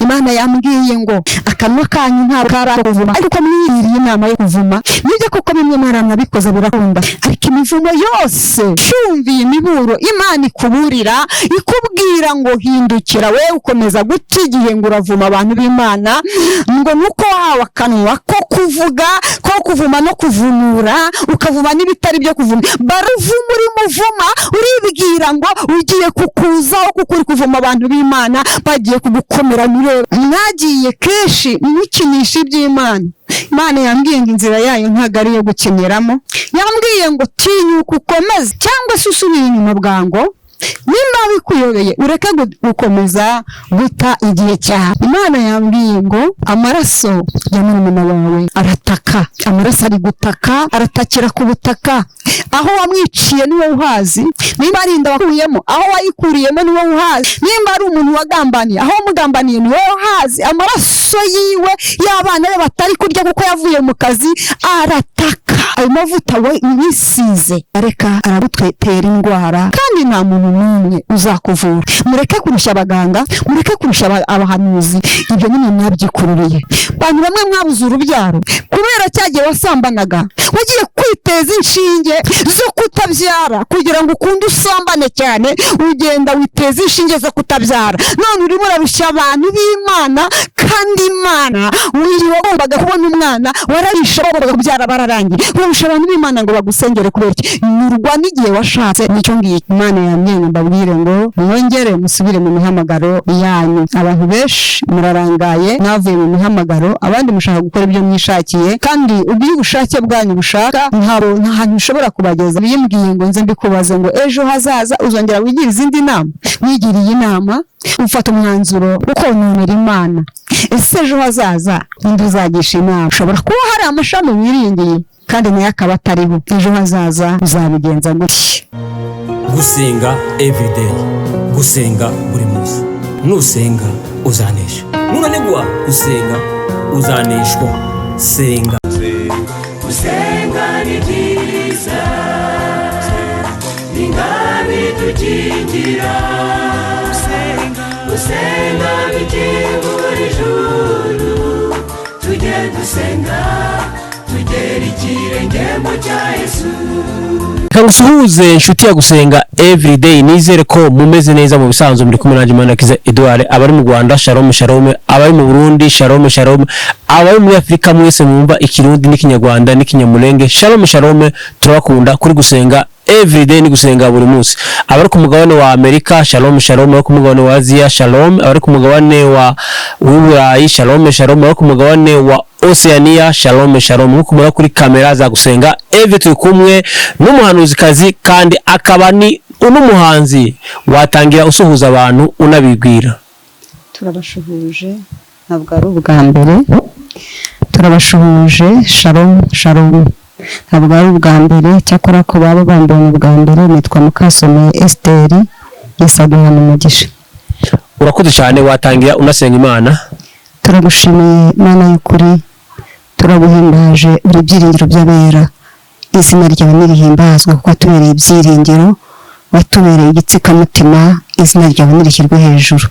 Imana yambwiye ngo akanwa kanyu ntabwo kari kuvuma, ariko mwiririye inama yo kuvuma. Nibyo koko bimwe mwaramwabikoze birakunda, ariko imivumo yose cyumviye imiburo Imana ikuburira, ikubwira ngo hindukira, we ukomeza guta igihe ngo uravuma abantu b'Imana, ngo nuko wahawe akanwa ko kuvuga, ko kuvuma no kuvumura, ukavuma n'ibitari byo kuvuma. Baruvuma uri muvuma, uribwira ngo ugiye kukuzaho kuko uri kuvuma abantu b'Imana, bagiye kugukomera. Mureba mwagiye kenshi mukinisha iby'Imana. Imana yambwiye ngo inzira yayo ntabwo ari iyo gukenyeramo. Yambwiye ngo tinyuka ukomeze, cyangwa se usubire inyuma bwango. Nimba bikuyobeye ureke gukomeza guta igihe cyawe. Imana yambwiye ngo amaraso ya murumuna wawe arataka, amaraso ari gutaka, aratakira ku butaka. Aho wamwiciye niwe uhazi. Nimba ari inda wakuyemo, aho wayikuriyemo niwe uhazi. Nimba ari umuntu wagambaniye, aho wamugambaniye niwe uhazi. Amaraso yiwe y'abana be batari kurya kuko yavuye mu kazi arataka. Ayo mavuta we wisize areka aragutera indwara, kandi nta muntu n'umwe uzakuvura. Mureke kurusha abaganga, mureke kurusha abahanuzi. Ibyo nyine mwabyikururiye. Abantu bamwe mwabuze urubyaro kubera cyagiye wasambanaga, wagiye kwiteza inshinge zo kutabyara kugira ngo ukunde usambane cyane, ugenda witeza inshinge zo kutabyara. None urimo urarushya abantu b'Imana, kandi Imana wagombaga kubona umwana wararisha, bagombaga kubyara bararangiye. Urarusha abantu b'Imana ngo bagusengere kubera iki? Nyurwa n'igihe washatse. Nicyo ngicyo Imana yambwiye ngo mbabwire ngo mwongere musubire mu mihamagaro yanyu. Abantu benshi murarangaye, mwavuye mu mihamagaro, abandi mushaka gukora ibyo mwishakiye, kandi ubwo ubushake bwanyu bushaka ntabwo nta hantu ushobora kubageza. Bimbwiye ngo nze mbikubaze ngo ejo hazaza uzongera wigire izindi nama. Wigiriye inama ufata umwanzuro ukononera Imana. Ese ejo hazaza ninde uzagisha inama? Ushobora kuba hari amashami wiringiye kandi nayo akaba atariho. Ejo hazaza uzabigenza gutya. Gusenga everyday, gusenga buri munsi. Nusenga uzanesha, nunanigwa gusenga uzaneshwa. Senga. Gusenga ni byiza, ingabo idukingira. Gusenga bikingura ijuru. Tujye dusenga tugera ikirenge mu cya Yesu. Reka ngusuhuze inshuti ya Gusenga Everyday, nizere ko mumeze neza. Mu bisanzwe muri kumwe nanjye Manirakiza Edouard. Abari mu Rwanda, shalom shalom. Abari mu Burundi, shalom shalom. Abari muri Afurika mwese mwumva Ikirundi n'Ikinyarwanda n'Ikinyamulenge, shalom shalom. Turabakunda kuri Gusenga Everyday, ni gusenga buri munsi. Abari ku mugabane wa Amerika, shalom shalom. Abari ku mugabane wa Aziya, shalom. Abari ku mugabane wa w'Uburayi, shalom shalom. Abari ku mugabane wa Oceania, shalom shalom. Nkuko mubona kuri kamera za Gusenga Every, turi kumwe n'umuhanuzikazi kandi akaba ni n'umuhanzi. Watangira usuhuza abantu unabibwira. Turabashuhuje, ntabwo ari ubwa mbere. Turabashuhuje, shalom shalom. Ntabwo ari ubwa mbere, cyakora ko baba bambonye ubwa mbere, nitwa Mukasomeye Esiteri. Yesu aduhana umugisha. Urakoze cyane, watangira unasenga Imana. Turagushimiye Mana y'ukuri, turaguhimbaje, uri ibyiringiro by'abera. Izina ryawe nirihimbazwe kuko watubereye ibyiringiro, watubereye igitsikamutima. Izina ryawe nirishyirwe hejuru.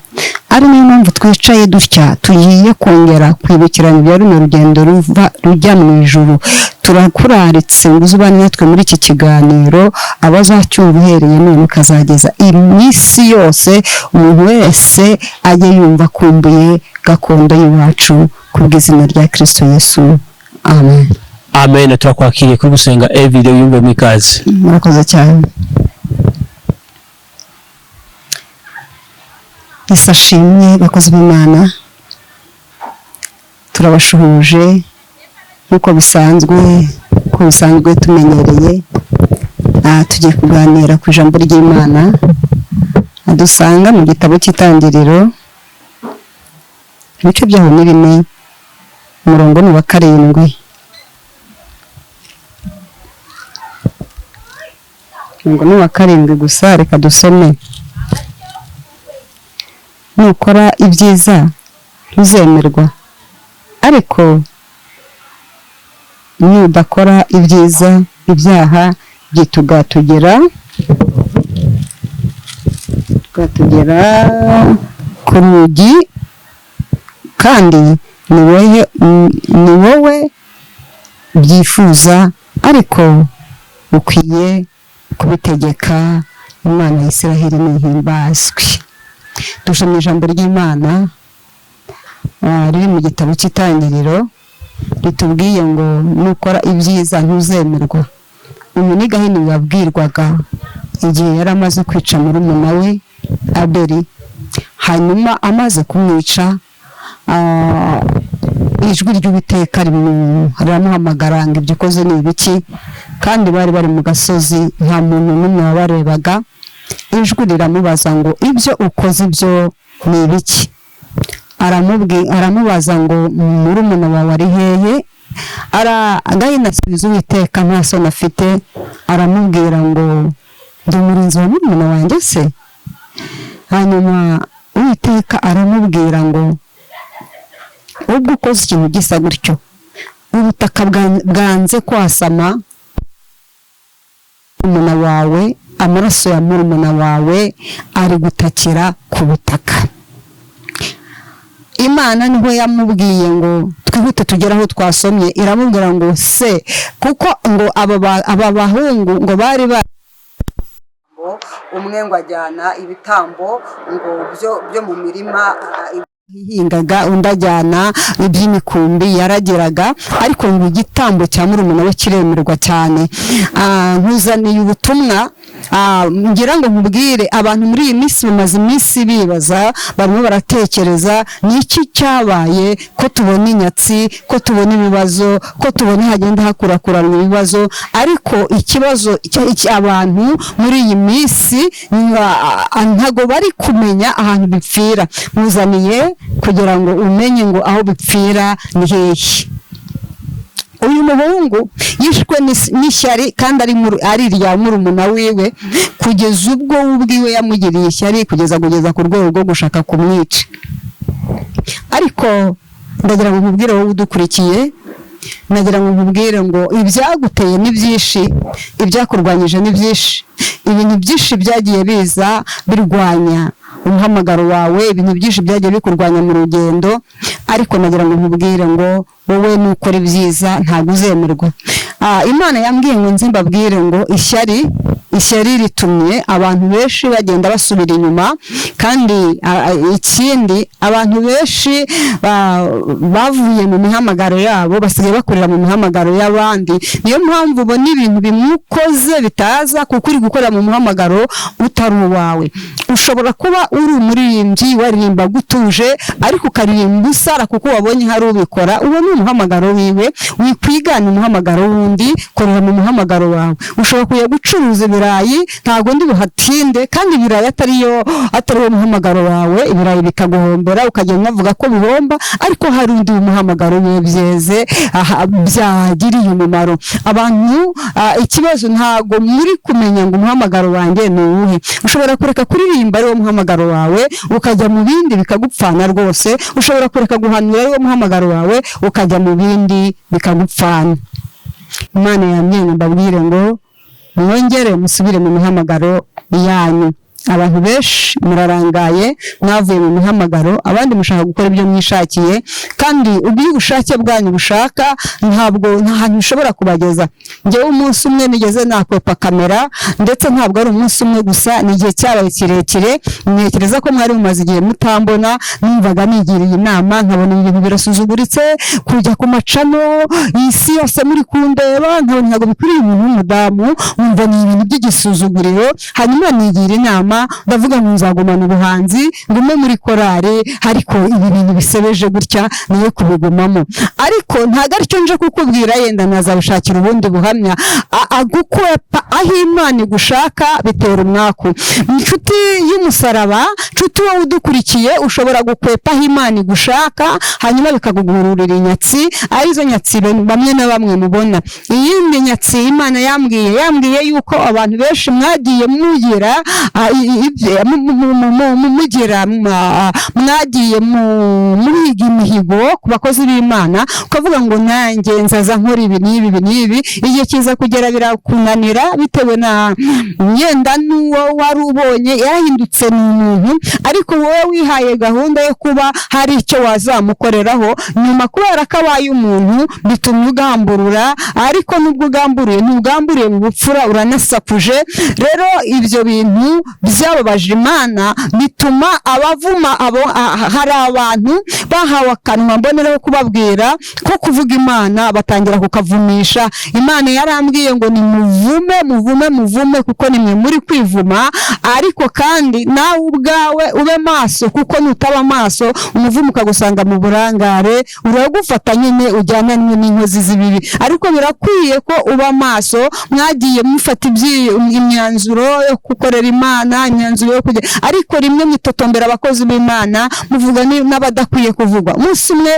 Ari niyo mpamvu twicaye dutya, tugiye kongera kwibukiranya ibya runo rugendo ruva rujya mu ijuru. Turakuraritse ngo uze ubane natwe muri iki kiganiro, abazacyumva uhereye none ukazageza iminsi yose, umuntu wese ajye yumva akumbuye gakondo y'iwacu, kubw'izina rya Kristo Yesu, amen. Amen. Turakwakiriye kuri Gusenga Everyday, wiyumve mu ikaze. Murakoze cyane. Yesu ashimwe. Bakozi b'Imana, turabashuhuje nk'uko bisanzwe, uko bisanzwe tumenyereye. Tugiye kuganira ku ijambo ry'Imana dusanga mu gitabo cy'Itangiriro, ibice byaho ni 4, umurongo ni uwa 7. Umurongo ni uwa 7 gusa, reka dusome. Nukora ibyiza ntuzemerwa, ariko nudakora ibyiza ibyaha byitugatugera ku rugi. Kandi ni wowe byifuza, ariko ukwiye kubitegeka. Imana ya Isiraheli nihimbazwe. Dusomye mu ijambo ry'Imana riri mu gitabo cy'Itangiriro, ritubwiye ngo nukora ibyiza ntuzemerwa. Uyu ni Gahini yabwirwaga igihe yari amaze kwica murumuna we Abeli. Hanyuma amaze kumwica, ijwi ry'Uwiteka riramuhamagara ngo: "Ibyo ukoze ni ibiki?" Kandi bari bari mu gasozi, nta muntu n'umwe wabarebaga. Ijwi riramubaza ngo: "Ibyo ukoze ibyo ni ibiki?" Aramubaza ngo: "Murumuna wawe ari hehe?" Gahini asubiza Uwiteka nta soni afite, aramubwira ngo: "Ndi umurinzi wa murumuna wanjye se?" Hanyuma Uwiteka aramubwira ngo: "Ubwo ukoze ikintu gisa gutyo, ubutaka bwanze kwasama murumuna wawe, amaraso ya murumuna wawe ari gutakira ku butaka." Imana niho yamubwiye ngo twihute tugere aho twasomye. Iramubwira ngo se kuko ngo aba bahungu ngo bari ba umwe ngo ajyana ibitambo ngo byo mu mirima yihingaga, undi ajyana iby'imikumbi yarageraga, ariko ngo igitambo cya murumuna we kiremerwa cyane. Nkuzaniye ubutumwa, ngira ngo nkubwire: abantu muri iyi minsi bamaze iminsi bibaza, barimo baratekereza ni iki cyabaye, ko tubona inyatsi, ko tubona ibibazo, ko tubona hagenda hakurakuranwa ibibazo. Ariko ikibazo abantu muri iyi minsi ntago bari kumenya ahantu bipfira. Nkuzaniye kugira ngo umenye ngo aho bipfira ni hehe. Uyu muhungu yishwe n'ishyari, kandi ari irya murumuna wiwe, kugeza ubwo we ubwiwe yamugiriye ishyari kugeza ku rwego rwo gushaka kumwica. Ariko ndagira ngo nkubwire, wowe udukurikiye, nagira ngo nkubwire ngo ibyaguteye ni byinshi, ibyakurwanyije ni byinshi, ibintu byinshi byagiye biza birwanya umuhamagaro wawe, ibintu byinshi byagiye bikurwanya mu rugendo. Ariko nagira ngo nkubwire ngo wowe nukora ibyiza ntabwo uzemerwa. Imana yambwiye ngo nze mbabwire ngo ishyari ritumye abantu benshi bagenda basubira inyuma. Kandi ikindi, abantu benshi bavuye mu mihamagaro yabo, basigaye bakorera mu mihamagaro y'abandi. Niyo mpamvu ubona ibintu bimukoze bitaza, kuko uri gukorera mu muhamagaro utari uwawe. Ushobora kuba uri umuririmbyi, waririmba gutuje, ariko ukaririmba usara kuko wabonye hari ubikora. Uwo ni umuhamagaro wiwe. Wikwigana umuhamagaro w'undi, korera mu muhamagaro wawe. Ushobora kujya gucuruza ibirayi, ntabwo ndi buhatinde, kandi ibirayi atari wo muhamagaro wawe, ibirayi bikaguhombera, ukagenda unavuga ko bihomba, ariko hari undi muhamagaro wiwe byeze, aha, byagiriye umumaro abantu. Ikibazo ntabwo muri kumenya ngo umuhamagaro wanjye ni uwuhe. Ushobora kureka kuririmba ari wo muhamagaro wawe, ukajya mu bindi bikagupfana rwose. Ushobora kureka guhanura ari wo muhamagaro wawe, ukajya mu bindi bikagupfana. Imana yambwiye ngo mbabwire ngo mwongere musubire mu mihamagaro yanyu. Abantu benshi murarangaye, mwavuye mu mihamagaro, abandi mushaka gukora ibyo mwishakiye, kandi ubwo ubushake bwanyu bushaka ntabwo nta hantu bishobora kubageza. Njyewe umunsi umwe nigeze nakwepa kamera, ndetse ntabwo ari umunsi umwe gusa, ni igihe cyabaye kirekire. Ntekereza ko mwari mumaze igihe mutambona. Numvaga nigiriye inama, nkabona ibintu birasuzuguritse kujya ku macano isi yose muri kundeba, nkabona ntabwo bikwiriye umuntu w'umudamu, nkumva ni ibintu by'igisuzuguriro. Hanyuma nigira inama, ndavuga ngo nzagumana ubuhanzi, ngume muri korari, ariko ibi bintu bisebeje gutya niyo kubigumamo. Ariko ntabwo aricyo nje kukubwira, yenda nazabishakira ubundi buhamya. Agukwepa aho Imana igushaka bitera umwaku. Inshuti y'umusaraba, inshuti wowe udukurikiye, ushobora gukwepa aho Imana igushaka, hanyuma bikakugururira inyatsi, arizo nyatsi bamwe na bamwe mubona. Iyindi nyatsi Imana yambwiye yuko abantu benshi mwagiye mugira mugira mwagiye muhiga imihigo. imihigo ku bakozi b'Imana, ukavuga ngo nanjye nzaza nkora ibi n'ibi ibi n'ibi, igihe kiza kugera birakunanira bitewe na myenda n'uwo wari ubonye yarahindutse ni umuntu, ariko wowe wihaye gahunda yo kuba hari icyo wazamukoreraho nyuma, kubera ko abaye umuntu bitumye ugamburura, ariko nubwo ugamburiye ntugamburiye mu bupfura, uranasakuje. Rero ibyo bintu byababaje Imana, bituma abavuma abo. Hari abantu bahawe akanwa, mboneraho kubabwira ko kuvuga Imana batangira kukavumisha. Imana yarambwiye ngo nimuvume, muvume, muvume, kuko nimwe muri kwivuma. Ariko kandi nawe ubwawe ube maso, kuko nutaba maso umuvumo ukagusanga mu burangare, uragufata nyine ujyana n'inkozi z'ibibi. Ariko birakwiye ko uba maso. Mwagiye mufata imyanzuro yo gukorera Imana, imyanzuro yo kujya, ariko rimwe mwitotombera abakozi b'Imana, muvuga n'abadakwiye kuvugwa. Umunsi umwe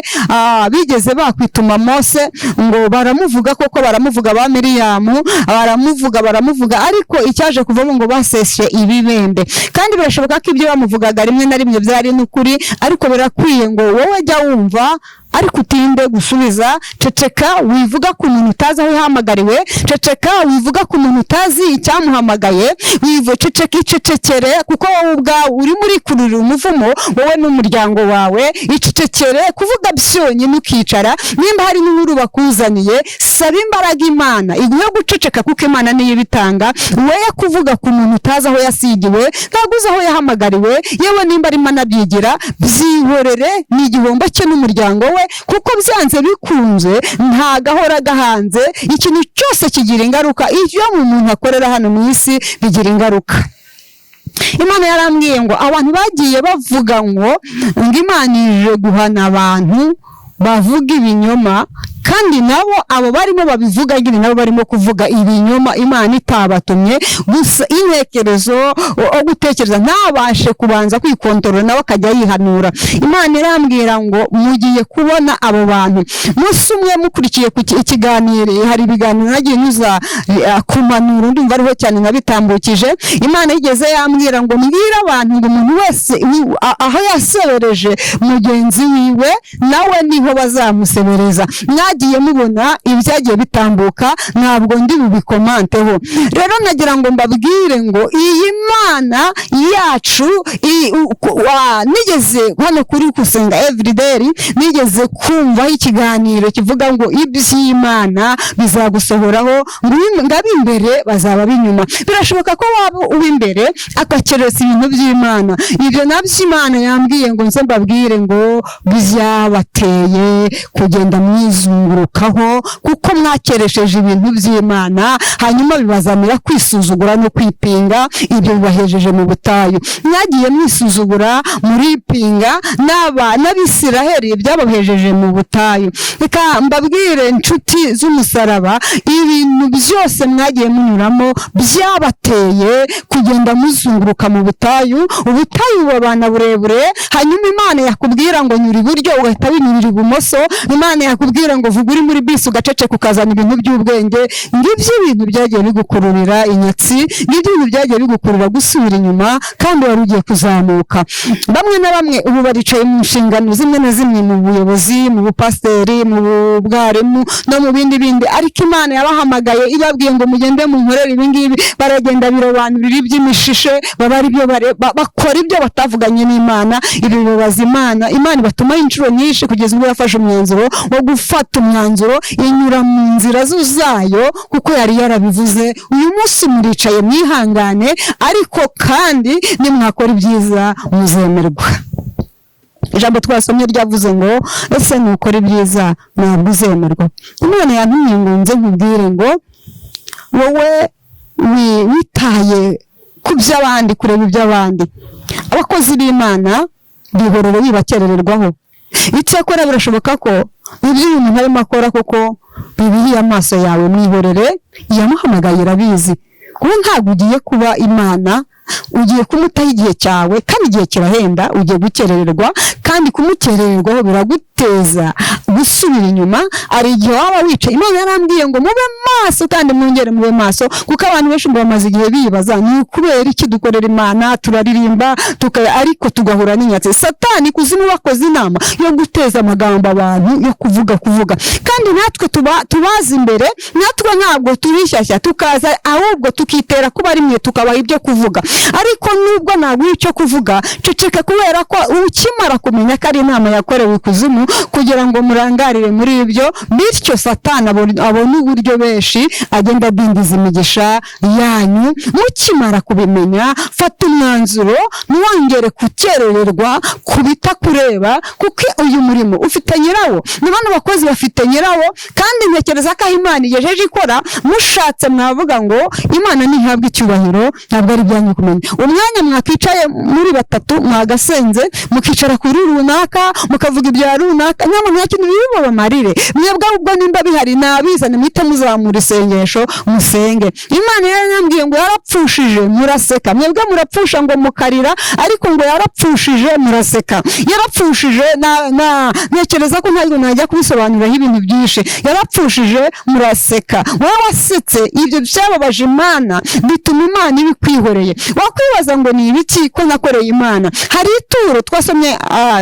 bigeze bakwituma Mose ngo baramuvuga, koko baramuvuga, ba Miriyamu baramuvuga, baramuvuga, ariko icyaje kuvamo ngo baseshe ibibembe. Kandi birashoboka ko ibyo bamuvugaga rimwe na rimwe byari n'ukuri, ariko birakwiye ngo wowe jya wumva ariko utinde gusubiza. Ceceka, wivuga ku muntu utazi aho yahamagariwe. Ceceka, wivuga ku muntu utazi icyamuhamagaye. Wivu ceceka, icecekere, kuko wowe ubwawe urimo urikururira umuvumo, wowe n'umuryango wawe. Icecekere, kuvuga byonyine ukicara. Nimba hari n'inkuru bakuzaniye, saba imbaraga Imana iguhe guceceka, kuko Imana niyo ibitanga. Woye kuvuga ku muntu utazi aho yasigiwe, ntabwo uzi aho yahamagariwe. Yewe nimba arimo anabyigira, byihorere, ni igihombo cye n'umuryango we, kuko byanze bikunze nta gahora gahanze. Ikintu cyose kigira ingaruka, iyo umuntu akorera hano mu isi bigira ingaruka. Imana yarambwiye ngo abantu bagiye bavuga ngo Imana ije guhana abantu bavuga ibinyoma, kandi nabo abo barimo babivuga nyine nabo barimo kuvuga ibinyoma Imana itabatumye. Gusa intekerezo o gutekereza ntabashe kubanza kwikontorora, nawe akajya yihanura. Imana irambwira ngo mugiye kubona abo bantu umunsi umwe mukurikiye ku ikiganiro. Hari ibiganiro nagiye nyuza ku mpanuro, ndumva ariho cyane nabitambukije. Imana yigeze yambwira ngo mbwire abantu ngo umuntu wese aho yasebereje mugenzi wiwe nawe niho bazamusebereza. Mwagiye mubona ibyagiye bitambuka, ntabwo ndi bubikomanteho. Rero nagira ngo mbabwire ngo iyi Mana yacu nigeze hano kuri Gusenga Everyday nigeze kumvaho ikiganiro kivuga ngo iby'Imana bizagusohoraho, ngo ab'imbere bazaba b'inyuma. Birashoboka ko waba uw'imbere agakeresa ibintu by'Imana. Ibyo nabyo Imana yambwiye ngo nze mbabwire ngo byabateye kugenda mwizungurukaho, kuko mwakeresheje ibintu by'Imana, hanyuma bibazanira kwisuzugura no kwipinga. Ibyo bibahejeje mu butayu. Mwagiye mwisuzugura, muripinga, n'aba n'Abisiraheli byabahejeje mu butayu. Reka mbabwire, inshuti z'umusaraba, ibintu byose mwagiye munyuramo byabateye kugenda muzunguruka mu butayu. Ubutayu bubabana burebure, hanyuma Imana yakubwira ngo nyura iburyo ugahita winyurira ibumoso. Imana yakubwira ngo vuga uri muri bisi ugaceceka, ukazana ibintu by'ubwenge. Ngibyo ibintu byagiye bigukururira inyatsi, ngibyo ibintu byagiye bigukurura gusubira inyuma kandi wari ugiye kuzamuka. Bamwe na bamwe ubu baricaye mu nshingano zimwe na zimwe, mu buyobozi, mu bupasiteri, mu bwarimu no mu bindi bindi, ariko Imana yabahamagaye ibabwiye ngo mugende munkorere ibi ngibi, baragenda birobanurira iby'imishishe, baba ari byo bakora ibyo batavuganye n'Imana. Ibi bibabaza Imana. Imana ibatumaho inshuro nyinshi kugeza ubwo yafashe umwanzuro wo gufata umwanzuro, inyura mu nzira zayo kuko yari yarabivuze. Uyu munsi muricaye mwihangane, ariko kandi nimwakora ibyiza muzemerwa. Ijambo twasomye ryavuze ngo ese nukora ibyiza ntabwo uzemerwa? Imana yantumye ngo nze nkubwire ngo wowe witaye ku by'abandi, kureba iby'abandi, abakozi b'Imana bihorere, wibakerererwaho. Icyakora birashoboka ko ibyo uyu muntu arimo akora koko bibihiye amaso yawe, mwihorere, iyamuhamagaye irabizi, kuko ntabwo ugiye kuba Imana. Ugiye kumutaho igihe cyawe, kandi igihe kirahenda. Ugiye gukerererwa, kandi kumukerererwaho biraguteza gusubira inyuma. Hari igihe waba wicaye, Imana yarambwiye ngo mube maso kandi mwongere mube maso, kuko abantu benshi ngo bamaze igihe bibaza ni ukubera iki dukorera Imana, turaririmba ariko tugahura n'inyatsi. Satani kuzimu bakoze inama yo guteza amagambo abantu, yo kuvuga kuvuga, kandi natwe tubaza imbere, natwe ntabwo turishyashya tukaza, ahubwo tukitera kuba rimwe tukabaha ibyo kuvuga. Ariko nubwo naguha icyo kuvuga, ceceka, kubera ko ukimara kumenya ko ari inama yakorewe ikuzimu kugira ngo murangarire muri ibyo, bityo Satani abone uburyo benshi agenda adindiza imigisha yanyu. Mukimara kubimenya, fata umwanzuro, ntiwongere gukerererwa ku bitakureba, kuko uyu murimo ufite nyirawo, ni bano bakozi bafite nyirawo. Kandi ntekereza ko aho Imana igejeje ikora, mushatse mwavuga ngo Imana ntihabwe icyubahiro, ntabwo ari ibyanyu kumenya. Umwanya mwakicaye muri batatu mwagasenze, mukicara kuri runaka, mukavuga ibya runaka, nta muntu nta kintu biri bubamarire mwebwe. Ahubwo nimba bihari nabizane, muhite muzamura isengesho musenge. Imana yarambwiye ngo yarapfushije muraseka, mwebwe murapfusha ngo mukarira, ariko ngo yarapfushije muraseka. Yarapfushije na ntekereza ko ntabwo najya kubisobanuraho ibintu byinshi. Yarapfushije muraseka, wowe wasetse, ibyo byababaje Imana, bituma Imana ibikwihoreye. Wakwibaza ngo ni ibiki ko nakoreye Imana? Hari ituro twasomye,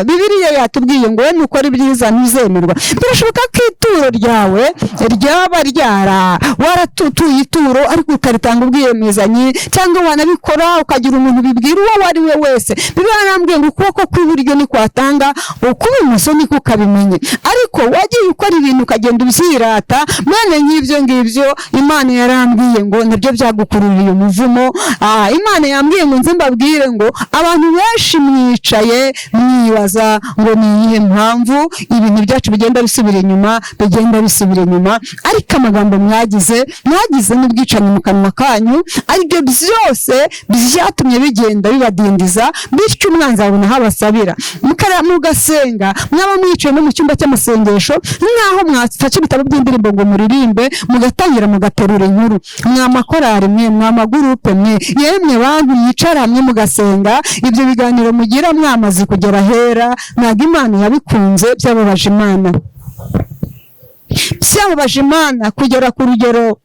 Bibiliya yatubwiye ngo we nukora ibyiza ntuzemerwa. Birashoboka ko ituro ryawe ryaba ryara waratutuye ituro, ariko ukaritanga ubwiyemezanyi, cyangwa wanabikora ukagira umuntu bibwira uwo ari we wese. Bibiliya yarambwiye ngo ukuboko kw'iburyo nikwatanga, ukw'ibumoso niko ukabimenye. Ariko wagiye ukora ibintu ukagenda ubyirata, mwene nk'ibyo ngibyo Imana yarambwiye ngo nabyo byagukururiye umuvumo. Imana yambwiye ngo nze mbabwire ngo abantu benshi mwicaye mwibaza ngo ni iyihe mpamvu ibintu byacu bigenda bisubira inyuma, bigenda bisubira inyuma, ariko amagambo mwagize n'ubwicanyi mu kanwa kanyu, aribyo byose byatumye bigenda bibadindiza, bityo umwanzi abona aho abasabira. Mugasenga, mwaba mwicaye no mu cyumba cy'amasengesho, nkaho mwafashe ibitabo by'indirimbo ngo muririmbe, mugatangira mugaterura inkuru. Mwa makorari mwe, mwa magurupe mwe, yemwe bantu mwicara hamwe mugasenga, ibyo biganiro mugira mwamaze kugera hera, ntabwo Imana yabikunze. Byababaje Imana, byababaje Imana kugera ku rugero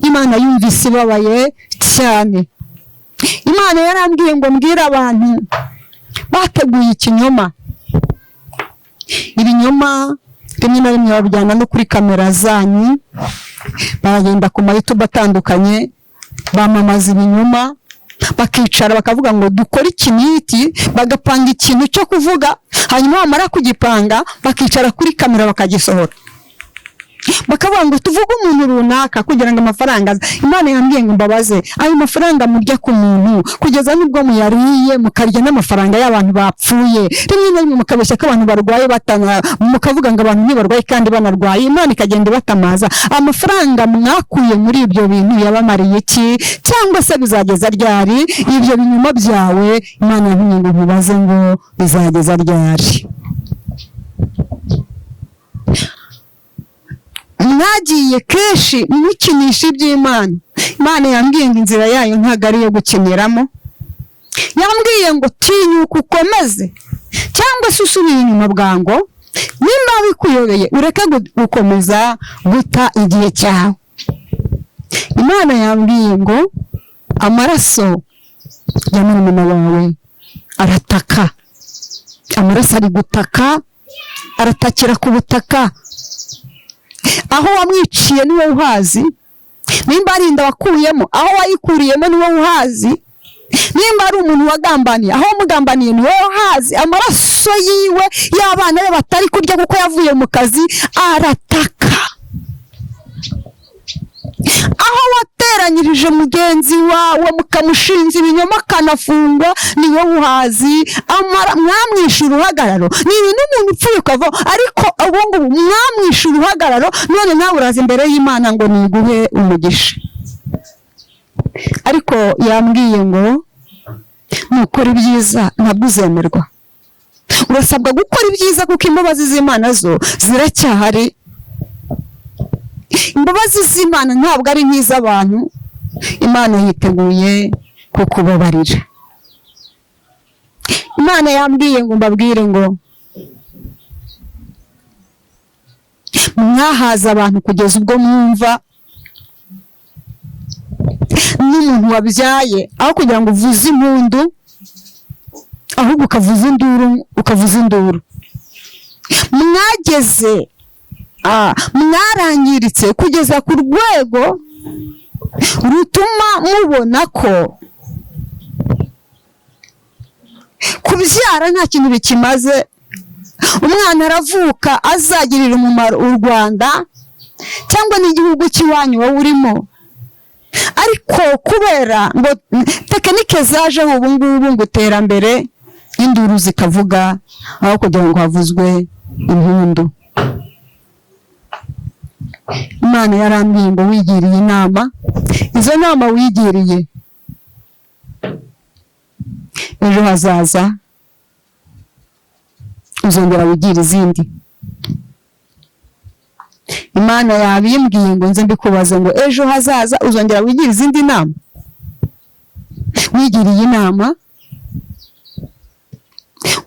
Imana yumvise ibabaye cyane. Imana yarambwiye ngo mbwire abantu bateguye ikinyoma. Ibinyoma rimwe na rimwe babijyana no kuri kamera zanyu, baragenda ku ma YouTube atandukanye bamamaza ibinyoma, bakicara bakavuga ngo dukore iki n'iki, bagapanga ikintu cyo kuvuga, hanyuma bamara kugipanga bakicara kuri kamera bakagisohora, bakavuga ngo tuvuge umuntu runaka kugira ngo amafaranga aze. Imana yambwiye ngo mbabaze, ayo mafaranga murya ku muntu kugeza n'ubwo muyariye, mukarya n'amafaranga y'abantu bapfuye, rimwe na rimwe mukabeshya ko abantu barwaye, mukavuga ngo abantu ntibarwaye kandi banarwaye, Imana ikagenda ibatamaza. Amafaranga mwakuye muri ibyo bintu yabamariye iki? Cyangwa se bizageza ryari? Ibyo binyuma byawe Imana yambwiye ngo nkubaze ngo bizageza ryari? Mwagiye kenshi mukinisha iby'Imana. Imana yambwiye ngo inzira yayo ntabwo ari iyo gukiniramo. Yambwiye ngo tinyuka ukomeze, cyangwa se usubire inyuma bwango, nimba bikuyobeye ureke gukomeza guta igihe cyawe. Imana yambwiye ngo amaraso ya murumuna wawe arataka, amaraso ari gutaka, aratakira ku butaka. Aho wamwiciye niwe uhazi, nimba ari inda wakuyemo aho wayikuriyemo niwe uhazi, nimba ari umuntu wagambaniye aho wamugambaniye niwe uhazi. Amaraso yiwe y'abana be batari kurya kuko yavuye mu kazi arataka. Aho wateranyirije mugenzi wawe mukamushinza ibinyoma akanafungwa niwe uhazi. Mwamwishe uruhagararo, ni ibintu umuntu upfuye ukava, ariko ubu ngubu mwamwishe uruhagararo, none nawe uraza imbere y'Imana ngo niguhe umugisha. Ariko yambwiye ngo nukora ibyiza ntabwo uzemerwa. Urasabwa gukora ibyiza kuko imbabazi z'Imana zo ziracyahari. Imbabazi z'Imana ntabwo ari nk'iz'abantu. Imana yiteguye Kukubabarira. Imana yambwiye ngo mbabwire ngo mwahaza abantu kugeza ubwo mwumva n'umuntu wabyaye, aho kugira ngo uvuze impundu ahubwo ukavuza induru, ukavuza induru. Mwageze mwarangiritse kugeza ku rwego rutuma mubona ko kubyara nta kintu bikimaze. Umwana aravuka azagirira umumaro u Rwanda cyangwa n'igihugu cy'iwanyu wowe urimo, ariko kubera ngo tekinike zajeho ubu ngubu ngo iterambere, induru zikavuga aho kugira ngo havuzwe impundu. Imana yarambwiye ngo wigiriye inama, izo nama wigiriye ejo hazaza uzongera wigira izindi. Imana yabimbwiye ngo nze mbikubaze ngo ejo hazaza uzongera wigira izindi nama. Wigiriye inama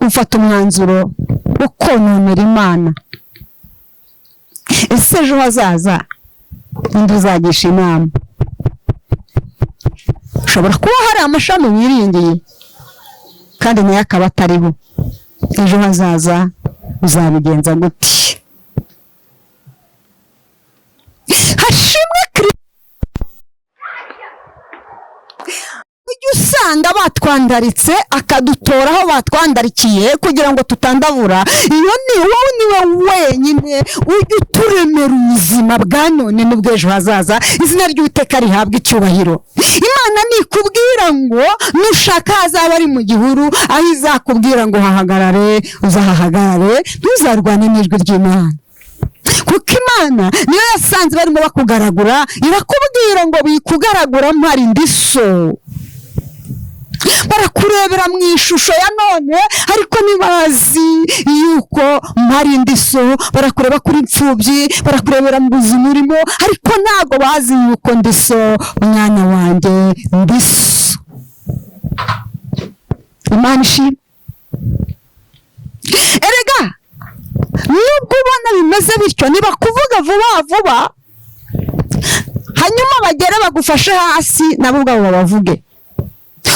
ufata umwanzuro wo kononera Imana. Ese ejo hazaza ninde uzagisha inama? Ushobora kuba hari amashami wiringiye kandi nayo akaba atariho. Ejo hazaza uzabigenza gute? Hashimwe Kristo. Ujya usanga batwandaritse akadutora aho batwandarikiye kugira ngo tutandabura. Iyo ni wowe, niwe wenyine ujya uturemera ubuzima bwa none n'ubw'ejo hazaza. Izina ry'Uwiteka rihabwa icyubahiro. Imana nikubwira ngo nushaka hazaba ari mu gihuru, aho izakubwira ngo hahagarare uzahahagarare, ntuzarwane n'ijwi ry'Imana. Kuko Imana niyo yasanze barimo bakugaragura, irakubwira ngo bikugaragura mpari ndi so. Barakurebera mu ishusho ya none ariko ntibazi yuko mpari ndi so. Barakureba kuri imfubyi, barakurebera mu buzima urimo, ariko ntago bazi yuko ndi so, mwana wanjye ndi so. Imana ishimwe. Erega nubwo ubona bimeze bityo, nibakuvuga vuba vuba hanyuma bagere bagufashe hasi, nabo ubwabo babavuge.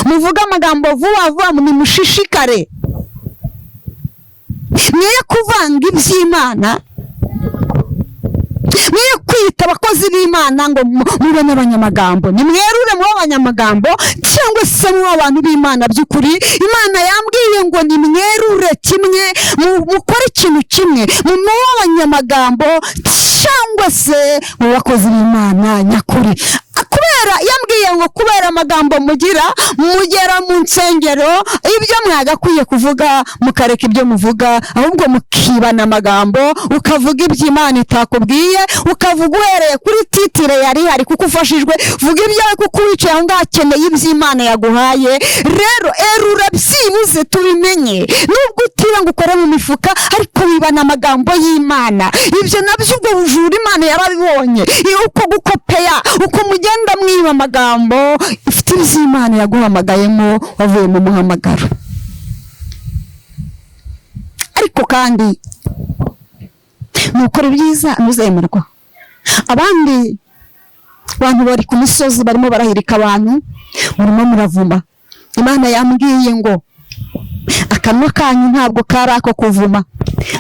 Muvuge amagambo vuba vuba, nimushishikare, mwe kuvanga iby'Imana, mwe kwita abakozi b'Imana ngo mube n'abanyamagambo. Nimwerure mube abanyamagambo cyangwa se mube abantu b'Imana by'ukuri. Imana yambwiye ngo nimwerure kimwe, mukore ikintu kimwe, mube abanyamagambo cyangwa se mu bakozi b'Imana nyakuri. Kubera yambwiye ngo kubera amagambo mugira, mugera mu nsengero ibyo mwagakwiye kuvuga mukareka ibyo muvuga, ahubwo mukibana amagambo, ukavuga iby'Imana itakubwiye, ukavuga uhereye kuri titire yari ihari kuko ufashijwe, vuga ibyawe kuko wicaye aho ngaho akeneye iby'Imana yaguhaye. Rero erura byibuze tubimenye, nubwo utiba ngo ukore mu mifuka, ariko wibana amagambo y'Imana. Ibyo nabyo ubwo bujura Imana yarabibonye, uko gukopeya, uko mugenda mwiba amagambo, ifite iby'Imana yaguhamagayemo, wavuye mu muhamagaro. Ariko kandi nukora ibyiza ntuzemerwa. Abandi bantu bari ku misozi barimo barahirika abantu, murimo muravuma. Imana yambwiye ngo akanwa kanyu ntabwo kari ako kuvuma,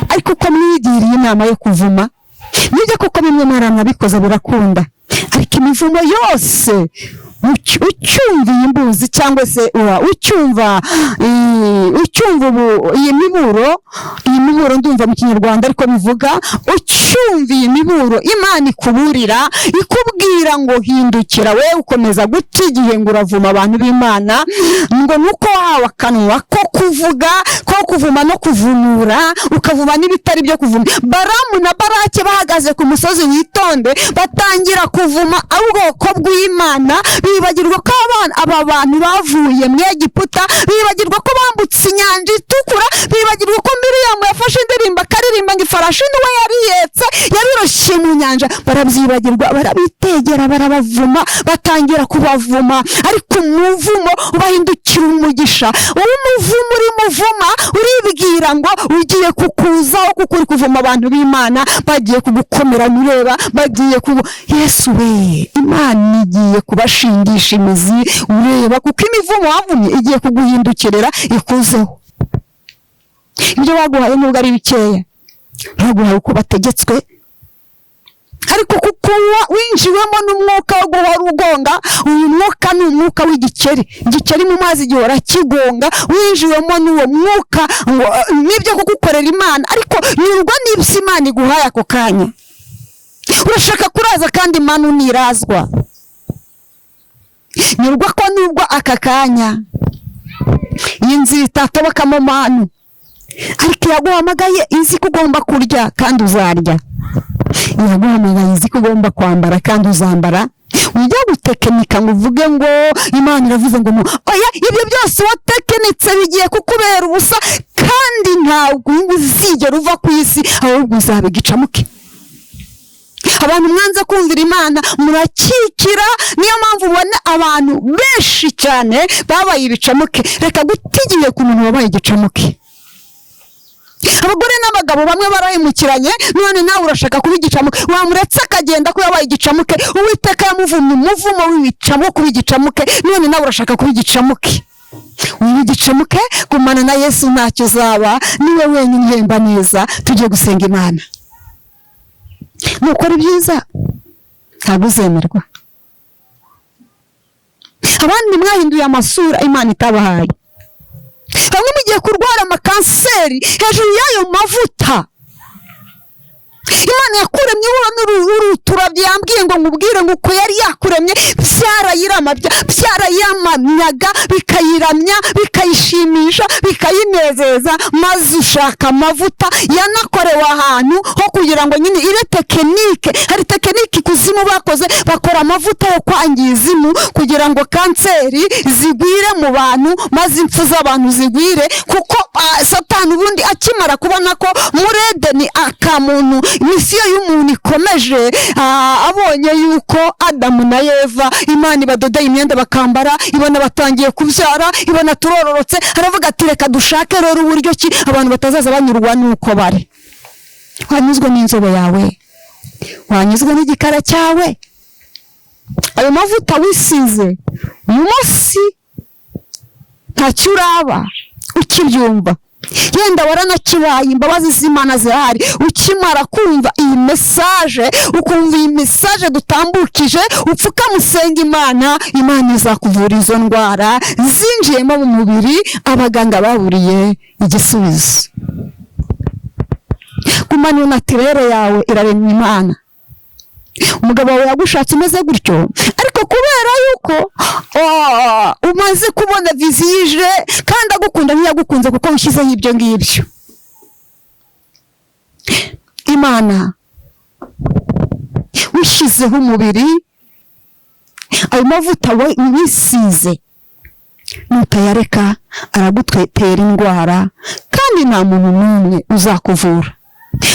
ariko uko mwigiriye inama yo kuvuma, nibyo kuko bimwe mwaranabikoze birakunda, ariko imivumo yose ucyumva iyi mbuzi cyangwa se ucyumva iyi miburo ndumva mu Kinyarwanda ariko bivuga, ucyumva iyi miburo Imana ikuburira, ikubwira ngo hindukira, we ukomeza guta igihe ngo uravuma abantu b'Imana, ngo nuko wahawe akanwa ko kuvuga, ko kuvuma no kuvumura, ukavuma n'ibitari byo kuvuma. Baramu na Barake bahagaze ku musozi witonde, batangira kuvuma ubwoko bw'Imana, Bibagirwa ko abana aba bantu bavuye mu Egiputa, bibagirwa ko bambutse inyanja itukura, bibagirwa ko Miriyamu yafashe indirimbo akaririmba ngo ifarashi niwe yariyetse yabiroshye mu nyanja. Barabyibagirwa, barabitegera, barabavuma, batangira kubavuma, ariko umuvumo ubahindukira umugisha. Wowe umuvumo urimo uvuma uribwira ngo ugiye kukuzaho kuko uri kuvuma abantu b'Imana, bagiye kugukomera nureba, bagiye kubu Yesu we, Imana igiye kubashingisha imizi ureba, kuko imivumo wavumye igiye kuguhindukirira ikuzeho. Ibyo baguhaye nubwo ari bikeya, baguhaye uko bategetswe, ariko kuko winjiwemo n'umwuka wo guhora ugonga, uyu mwuka ni umwuka w'igikeri, igikeri mu mazi gihora kigonga, winjiwemo n'uwo mwuka ngo nibyo kugukorera Imana, ariko nyurwa n'ibyo Imana iguhaye ako kanya. Urashaka kuraza kandi Imana unirazwa. Nyurwa ko nubwo aka kanya iyi nzira itatobokamo manu, ariko yaguhamagaye izi ko ugomba kurya kandi uzarya, yaguhamagaye izi ko ugomba kwambara kandi uzambara. Ujya gutekinika ngo uvuge ngo Imana iravuze ngo oya, ibyo byose watekinitse bigiye kukubera ubusa, kandi ntabwo uzigera uva ku isi, ahubwo uzabigicamuke. Abantu mwanze kumvira Imana murakikira, niyo mpamvu ubona abantu benshi cyane babaye ibicamuke. Reka guta igihe ku muntu wabaye igicamuke. Abagore n'abagabo bamwe barahemukiranye, none nawe urashaka kuba igicamuke, wamuretse akagenda ko yabaye igicamuke. Uwiteka yamuvumye umuvumo w'ibicamuke kuba igicamuke, none nawe urashaka kuba igicamuke. Uba igicamuke, gumana na Yesu ntacyo uzaba, niwe wenyine uhemba neza. Tujye gusenga Imana. Nukora ibyiza ntabwo uzemerwa. Abandi mwahinduye amasura Imana itabahaye. Bamwe mugiye kurwara amakanseri hejuru y'ayo mavuta. Imana yakuremye ubona uruturabye, yambwiye ngo nkubwire ngo uko yari yakuremye byarayiramyaga, bikayiramya, bikayishimisha, bikayinezeza, maze ushaka amavuta yanakorewe ahantu ho kugira ngo nyine ire tekinike. Hari tekinike ikuzimu bakoze, bakora amavuta yo kwangiza imu kugira ngo kanseri zigwire mu bantu, maze impfu z'abantu zigwire, kuko Satani ubundi akimara kubona ko muri Edeni akamuntu misiyo y'umuntu ikomeje, abonye yuko Adamu na Eva Imana ibadodeye imyenda bakambara, ibona batangiye kubyara, ibona turororotse, aravuga ati reka dushake rero uburyo ki abantu batazaza banyurwa nuko bari. Wanyuzwe n'inzobe yawe, wanyuzwe n'igikara cyawe, ayo mavuta wisize uyu munsi ntacyo uraba ukibyumva, yenda waranakibaye, imbabazi z'Imana zirahari. Ukimara kumva iyi message, ukumva iyi message dutambukije, upfukamusenga Imana, Imana izakuvura izo ndwara zinjiyemo mu mubiri abaganga baburiye igisubizo. Gumana natirere yawe iraremye Imana. Umugabo wawe yagushatse umeze gutyo, ariko kubera yuko umaze kubona visije kandi agukunda, ntiyagukunze kuko wishyizeho ibyo ngibyo. Imana wishyizeho umubiri, ayo mavuta wisize nutayareka aragutera indwara, kandi nta muntu n'umwe uzakuvura.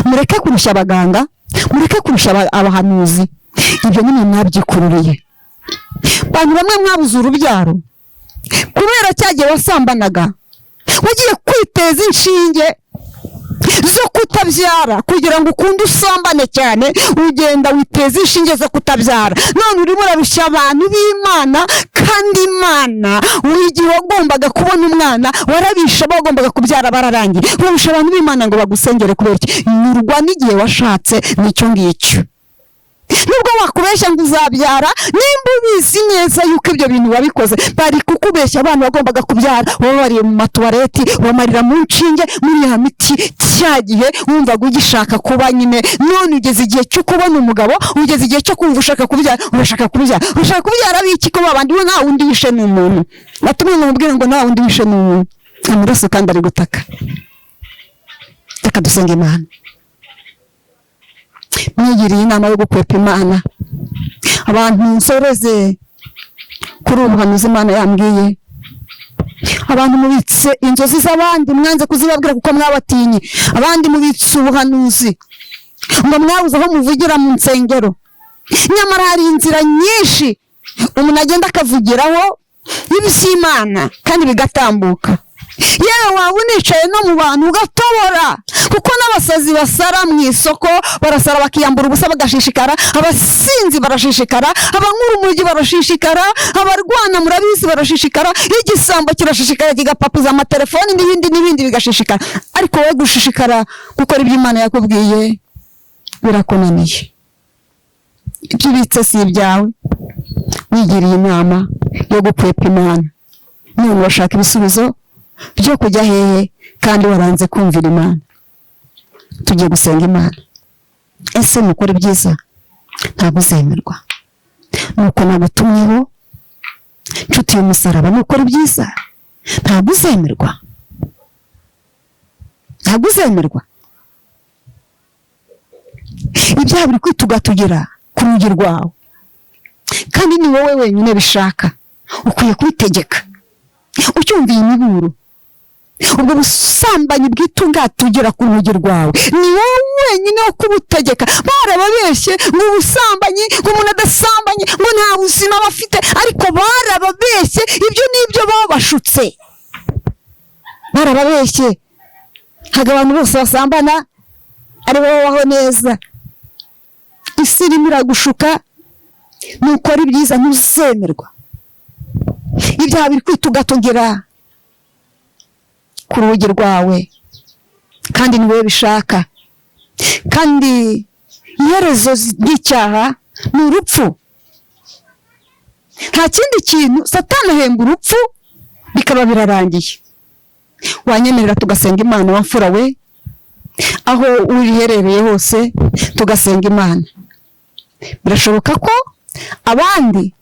Mureke kurusha abaganga, mureke kurusha abahanuzi, ibyo nyine mwabyikururiye. Bantu bamwe mwabuze urubyaro kubera cyagiye wasambanaga, wagiye kwiteza inshinge zo kutabyara kugira ngo ukunde usambane cyane, ugenda witeza inshinge zo kutabyara, none urimo urarushya abantu b'Imana. Kandi Imana igihe wagombaga kubona umwana warabisha, bagombaga kubyara bararangiye, urarusha abantu b'Imana ngo bagusengere kubera iki? Nyurwa n'igihe washatse nicyo ngicyo. Nubwo wakubeshya ngo uzabyara, nimba ubizi neza yuko ibyo bintu wabikoze, bari kukubeshya. Abana bagombaga kubyara wababariye mu matuwareti, wamarira mu nshinge, muri ya miti cya gihe wumvaga ugishaka kuba nyine, none ugeze igihe cyo kubona umugabo, ugeze igihe cyo kumva ushaka kubyara, urashaka kubyara, urashaka kubyara biki ko babandi we nta wundi wishe ni umuntu. Batumwe ngo mubwire ngo nta wundi wishe ni umuntu, amaraso kandi ari gutaka. Reka dusenge Imana. Mwigiriye inama yo gukwepa Imana. Abantu nsoreze Kuri ubu buhanuzi Imana yambwiye, abantu mubitse inzozi z'abandi, mwanze kuzibabwira kuko mwabatinye. Abandi mubitse ubuhanuzi ngo mwabuze aho muvugira mu nsengero, nyamara hari inzira nyinshi umuntu agenda akavugiraho iby'Imana kandi bigatambuka. Yewe, waba unicaye no mu bantu ugatobora, kuko n'abasazi basara mu isoko barasara bakiyambura ubusa bagashishikara, abasinzi barashishikara, abanywa urumogi barashishikara, abarwana murabizi barashishikara, igisambo kirashishikara kigapapuza amatelefoni n'ibindi n'ibindi bigashishikara. Ariko wowe gushishikara gukora ibyo Imana yakubwiye birakunaniye. Ibyo ubitse si ibyawe, wigiriye inama yo gukwepa Imana, none urashaka ibisubizo byo kujya hehe kandi waranze kumvira Imana? Tugiye gusenga Imana. Ese nukora ibyiza ntabwo uzemerwa? Nuko nagutumyeho, nshuti y'umusaraba, nukora ibyiza ntabwo uzemerwa, ntabwo uzemerwa. Ibyaha biri kwitugatugira ku rugi rwawe, kandi ni wowe wenyine bishaka. Ukwiye kubitegeka ucyumva iyi miburo. Ubwo busambanyi bwitungatugira ku rugi rwawe, ni wowe wenyine wo kubutegeka. Barababeshye ngo ubusambanyi, ngo umuntu adasambanye ngo nta buzima aba afite, ariko barababeshye. Ibyo ni ibyo babashutse, barababeshye. Ntabwo abantu bose basambana ari bo babaho neza. Isi irimo iragushuka, nukora ibyiza ntuzemerwa. Ibyaha biri kwitugatugira ku rugi rwawe, kandi ni wowe bishaka, kandi iherezo ry'icyaha ni urupfu, nta kindi kintu. Satani ahemba urupfu, bikaba birarangiye. Wanyemerera tugasenga Imana, wa mfura we, aho uriherereye hose tugasenga Imana? Birashoboka ko abandi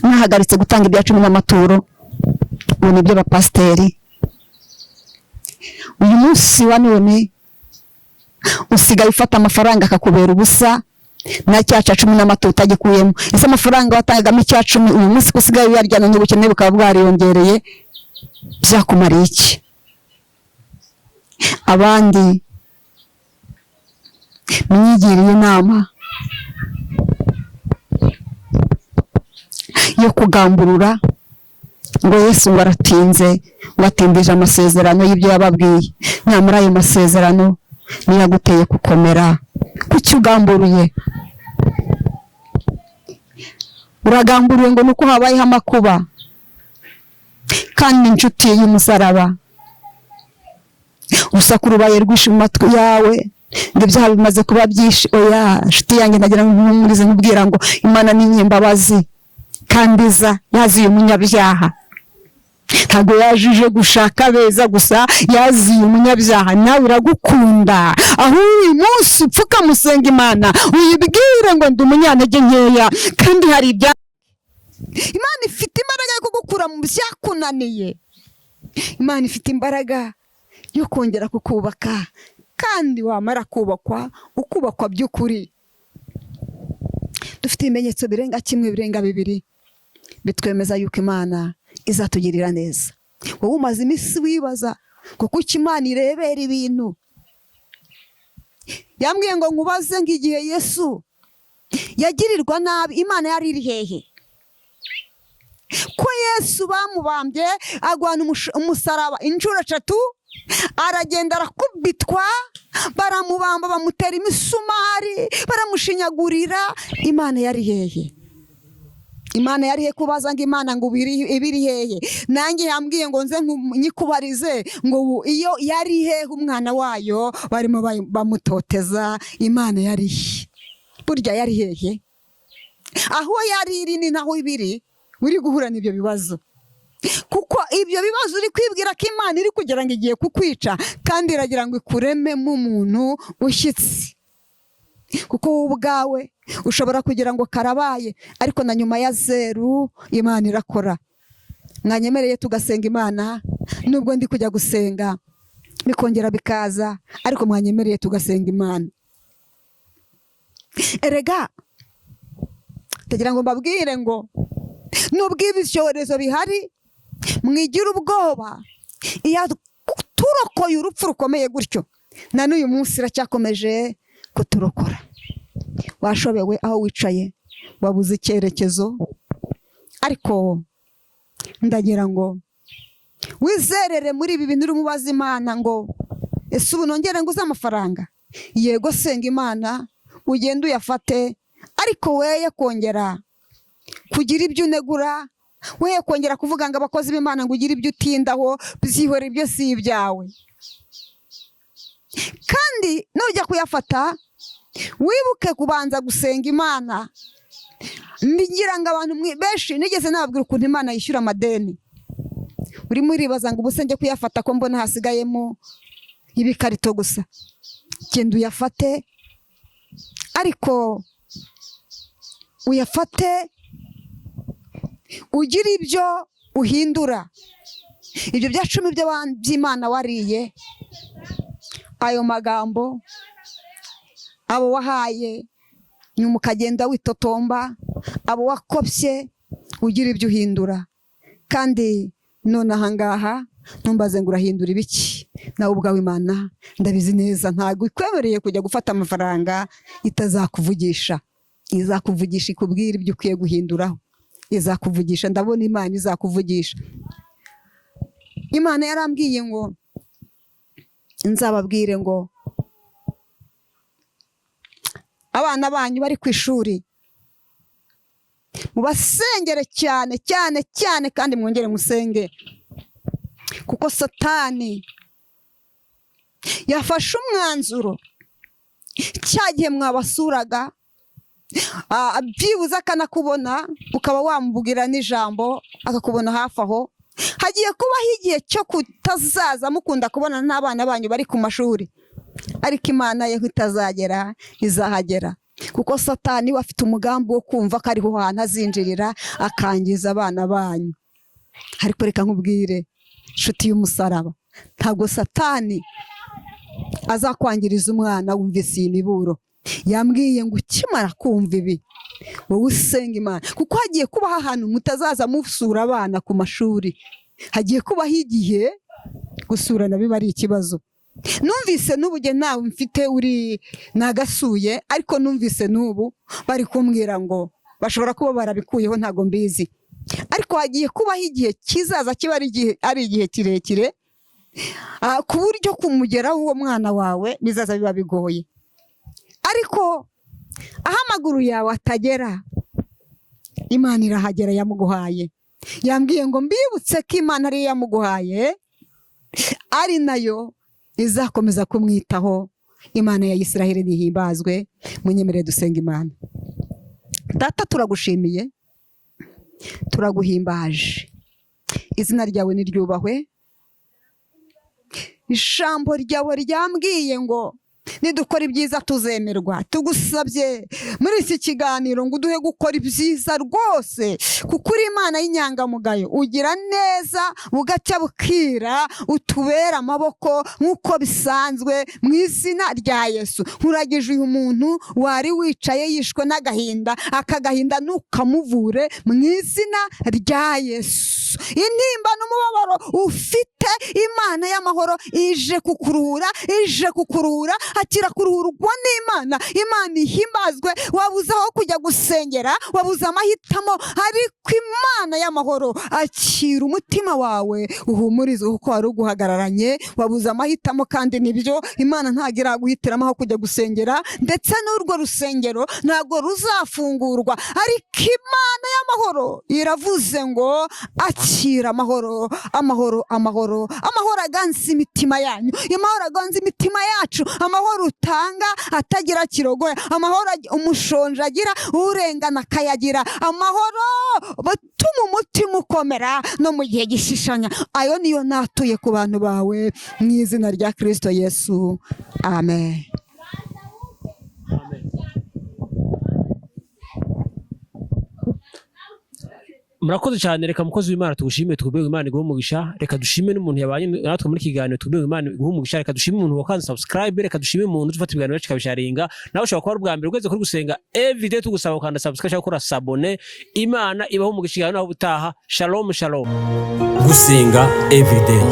mwahagaritse gutanga ibya cumi n'amaturo, ubu ni iby'abapasiteri. Uyu munsi wa none usigaye ufata amafaranga akakubera ubusa, na cya cya cumi n'amaturo utagikuyemo. Ese amafaranga watangagamo icya cumi, uyu munsi ko usigaye uyaryana n'ubukene bukaba bwariyongereye, byakumariye iki? Abandi mwigiriye inama yo kugamburura ngo Yesu ngo aratinze, ngo atindije amasezerano y'ibyo yababwiye, nyamara ayo masezerano niyo aguteye gukomera. Kuki ugamburuye? Uragamburiye ngo nuko habayeho amakuba, kandi inshuti y'umusaraba, urusaku rubaye rwinshi mu matwi yawe ngo ibyaha bimaze kuba byinshi. Oya nshuti yanjye, ndagira ngo nkuhumurize nkubwira ngo Imana ni nyembabazi kandi iza yaziye umunyabyaha. Ntabwo yajije gushaka beza gusa, yaziye umunyabyaha. Nawe iragukunda. Aho uyu munsi upfukamusenga Imana, uyibwire ngo ndi umunyantege nkeya, kandi hari ibya Imana ifite imbaraga yo kugukura mu byakunaniye. Imana ifite imbaraga yo kongera kukubaka, kandi wamara kubakwa ukubakwa by'ukuri. Dufite ibimenyetso birenga kimwe, birenga bibiri, bitwemeza yuko Imana izatugirira neza. Wowe umaze iminsi wibaza ngo kuki Imana irebera ibintu, yambwiye ngo nkubaze ngo igihe Yesu yagirirwa nabi, Imana yari iri hehe? Ko Yesu bamubambye, agwana umusaraba inshuro eshatu, aragenda arakubitwa, baramubamba, bamutera imisumari, baramushinyagurira, Imana yari hehe? Imana yari he? Kubaza ngo Imana ngo ibiri hehe, nanjye yambwiye ngo nze nyikubarize ngo ubu iyo yari hehe? Umwana wayo barimo bamutoteza, Imana yari he? Burya yari hehe? Aho yari iri ni naho ibiri uri guhura n'ibyo bibazo, kuko ibyo bibazo uri kwibwira ko Imana iri kugira ngo igiye kukwica, kandi iragira ngo ikurememo umuntu ushyitse. Kuko wowe ubwawe ushobora kugira ngo karabaye, ariko na nyuma ya zeru Imana irakora. Mwanyemereye tugasenga Imana? Nubwo ndi kujya gusenga bikongera bikaza, ariko mwanyemereye tugasenga Imana? Erega ndagira ngo mbabwire ngo Nubwo ibi byorezo bihari, mwigira ubwoba. Iyo turokoye urupfu rukomeye gutyo, na n'uyu munsi iracyakomeje kuturokora. Washobewe aho wicaye, wabuze icyerekezo, ariko ndagira ngo wizerere muri ibi bintu urimo ubaza Imana ngo ese ubu nongere nguze amafaranga? Yego, senga Imana ugende uyafate, ariko weye kongera kugira ibyo unegura, weye kongera kuvuga ngo abakozi b'Imana ngo ugire ibyo utindaho, byihore, ibyo si ibyawe. Kandi nujya kuyafata wibuke kubanza gusenga Imana. Ngira ngo abantu benshi nigeze nababwira ukuntu Imana yishyura amadeni. Urimo uribaza ngo ubu se njye kuyafata ko mbona hasigayemo ibikarito gusa? Genda uyafate, ariko uyafate ugire ibyo uhindura. Ibyo bya cumi by'Imana wariye, ayo magambo, abo wahaye nyuma ukagenda witotomba, abo wakopye, ugira ibyo uhindura. Kandi none ahangaha ntumbaze ngo urahindura ibiki, nawe ubwawe Imana ndabizi neza ntabwo ikwemereye kujya gufata amafaranga itazakuvugisha. Izakuvugisha ikubwira ibyo ukwiye guhinduraho. Izakuvugisha, ndabona Imana izakuvugisha. Imana yarambwiye ngo nzababwire ngo abana banyu bari ku ishuri mubasengere cyane cyane cyane, kandi mwongere musenge, kuko Satani yafashe umwanzuro. Cya gihe mwabasuraga, byibuze akanakubona, ukaba wamubwira n'ijambo akakubona hafi aho, hagiye kubaho igihe cyo kutazaza mukunda kubonana n'abana banyu bari ku mashuri. Ariko Imana ye itazagera izahagera, kuko Satani we afite umugambi wo kumva ko ariho hantu azinjirira akangiza abana banyu. Ariko reka nkubwire, inshuti y'umusaraba, ntabwo Satani azakwangiriza umwana wumvise iyi miburo. Yambwiye ngo ukimara kumva ibi, wowe usenga Imana, kuko hagiye kubaho ahantu mutazaza musura abana ku mashuri. Hagiye kubaho igihe gusurana biba ari ikibazo. Numvise n'ubu njye ntawe mfite uri nagasuye, ariko numvise n'ubu bari kumbwira ngo bashobora kuba barabikuyeho, ntabwo mbizi. Ariko hagiye kubaho igihe kizaza kiba ari igihe kirekire, ku buryo kumugeraho uwo mwana wawe bizaza biba bigoye. Ariko aho amaguru yawe atagera, Imana irahagera yamuguhaye. Yambwiye ngo mbibutse ko Imana ariyo yamuguhaye, ari nayo izakomeza kumwitaho. Imana ya Isiraheli nihimbazwe. Munyemerere dusenga Imana. Data, turagushimiye, turaguhimbaje, izina ryawe niryubahwe. Ijambo ryawe ryambwiye ngo nidukora ibyiza tuzemerwa. Tugusabye muri iki kiganiro ngo uduhe gukora ibyiza rwose, kuko uri Imana y'inyangamugayo, ugira neza bugacya bukira, utubera amaboko nk'uko bisanzwe. Mu izina rya Yesu, nkuragije uyu muntu wari wicaye yishwe n'agahinda, aka gahinda ntukamuvure mu izina rya Yesu. Intimba n'umubabaro ufite, Imana y'amahoro ije kukuruhura, ije kukuruhura. Akira kuruhurwa n'Imana. Imana ihimbazwe. Wabuze aho kujya gusengera, wabuze amahitamo, ariko Imana y'amahoro, akira umutima wawe uhumurizwe, kuko wari uguhagararanye. Wabuze amahitamo, kandi nibyo, Imana ntabwo iraguhitiramo aho kujya gusengera, ndetse n'urwo rusengero ntabwo ruzafungurwa. Ariko Imana y'amahoro iravuze ngo akira amahoro, amahoro, amahoro, amahoro aganza imitima yanyu, amahoro aganza imitima yacu, amahoro utanga atagira kirogoya, amahoro umushonji agira, urengana akayagira, amahoro batuma umutima ukomera no mu gihe gishishanya. Ayo niyo natuye ku bantu bawe mu izina rya Kirisito Yesu, amen. Murakoze cyane. Reka mukozi w'Imana tugushime, tukubwire Imana iguhe umugisha. Reka dushime n'umuntu yabanye natwe muri iki kiganiro, tukubwire Imana iguhe umugisha. Reka dushime umuntu wakanze subscribe, reka dushime umuntu ufata ibiganiro byacu akabisharinga. Nawe ushobora kuba ari ubwa mbere ugeze kuri Gusenga Everyday, tugusaba gukanda subscribe cyangwa gukora s'abonner. Imana ibahe umugisha. Ikiganiro naho ubutaha. Shalom, shalom. Gusenga everyday,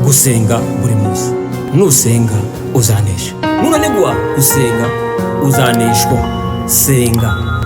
gusenga buri munsi. Nusenga uzanesha, nunanigwa gusenga uzaneshwa. Senga.